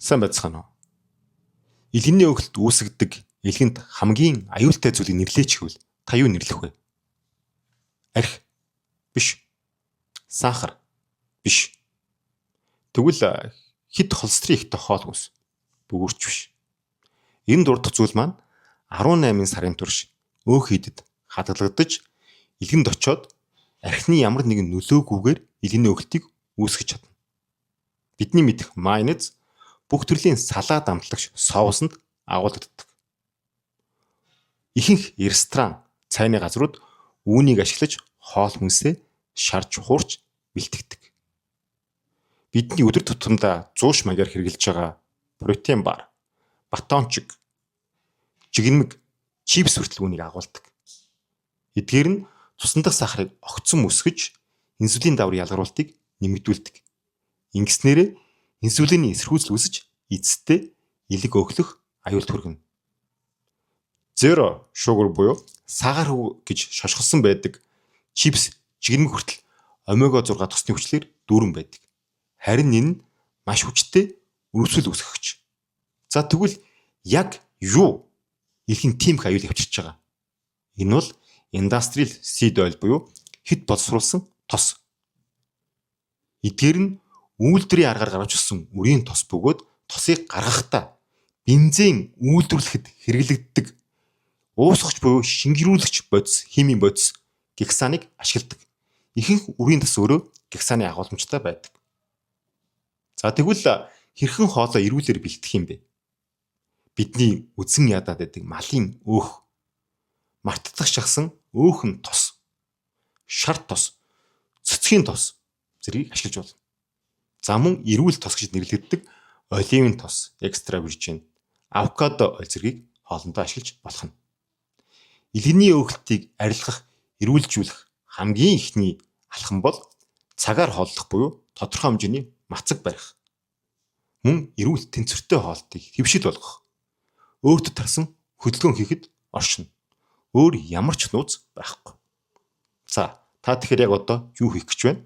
Сайн байцгаана уу? Элгэний өөхөлд үүсгдэг элгэнд хамгийн аюултай зүйлийг нэрлээч гэвэл та юу нэрлэх вэ? Арх биш. Сахар биш. Тэгвэл хэд холестерин ихтэй хоол хүнс бөгөөрч биш. Энэ дурдах зүйл маань 18 сарын турш өөх хийдэд хадгалагдаж элгэнд очоод архины ямар нэгэн нөлөөгүйгээр элгэний өөхөлтийг үүсгэж чадна. Бидний мэдэх майонез бүх төрлийн салаад амтлагч соусонд агуулгаддаг. Ихэнх ресторан, цайны газрууд үүнийг ашиглаж хоол хүнсээ шарж хуурч бэлтгэдэг. Бидний өдөр тутамдаа зууш маягаар хэрэглэж байгаа протеин бар, батончик, жигнэмэг, чипс хүртэл үүнийг агуулдаг. Эдгээр нь цусан дах сахарыг огцом өсгөж инсулин давар ялгаруулалтыг нэмэгдүүлдэг. Ингэснээрээ инсулины эсэргүүцэл үүсэж эцэстээ элэг өөхлөх аюулд хүргэнэ. Zero sugar буюу сахаргүй гэж шошгосон байдаг чипс, жигнэмэг хүртэл омега 6 тосны хүчлээр дүүрэн байдаг. Харин энэ нь маш хүчтэй өрөвсгөл үүсгэгч. За, тэгвэл яг юу элгэнд тийм их аюул авчирч байгаа? Энэ бол industrial seed oil буюу хэт боловсруулсан тос. Эдгээр нь үйлдвэрийн аргаар гаргаж ирсэн үрийн тос бөгөөд тосыг гаргахдаа бензин үйлдвэрлэхэд хэрэглэгддэг уусгагч буюу шингэрүүлэгч бодис, химийн бодис гексаныг ашигладаг. Ихэнх үрийн тос өөрөө гексаны агуулмжтай байдаг. За, тэгвэл хэрхэн хоолоо эрүүлэр бэлтгэх юм бэ? Бидний үзэн ядаад байдаг малын өөх, мартдах шахсан өөхөн тос, шар тос, цөцгийн тос зэргийг ашиглаж болно. За, мөн эрүүл тос гэж нэрлэгддэг оливын тос, extra virgin, авокадо ойл зэргийг хоолондоо ашиглаж болох нь. Элгэний өөхөлтийг арилгах, эрүүлжүүлэх хамгийн эхний алхам бол цагаар хооллох буюу тодорхой хэмжээний мацаг барих. Мөн эрүүл тэнцвэртэй хоолтыг хэвшил болгох. Өөртөө тарсан хөдөлгөөн хийхэд оршино. Өөр ямар ч нууц байхгүй. За, та тэгэхээр яг одоо юу хийх гэж байна?